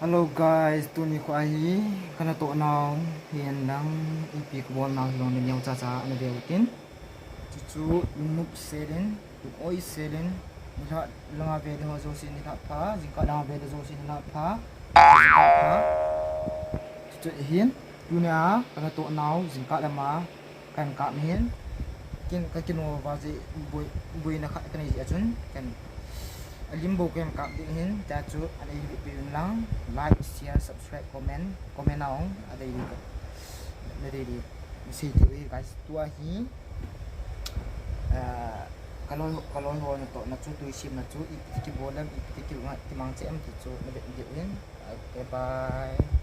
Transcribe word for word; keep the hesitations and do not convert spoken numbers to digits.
Hello guys, tuni kho ahi, kana toh nau, hihen lang, ipi kabol nau hilou na neocha cha ana veu tin. Chuchu, lungnop sel in, lung oi sel in, nilhah langa ve le ho jouse nilhah pha, jingkah langa ve le jouse nilhah pha, jingkah pha. Chuchu hin, tunia, kana toh nau, jingkah lama, kan kap hin, kin ka kino va ji boi, boina khat kanei ji a chun, kan alim bou kan kap ding hin, ta chu anei hi pi lang, like, share, subscribe, comment, comment a ong, adei di, na dei di, sei ti ui, guys, tua hi, ah, kaloi, kaloi ho na toh na chu, tui sim na chu, ipi ti kibol em, ipi ti ki, kimang che em ti chu, na vet di ui, okay, bye.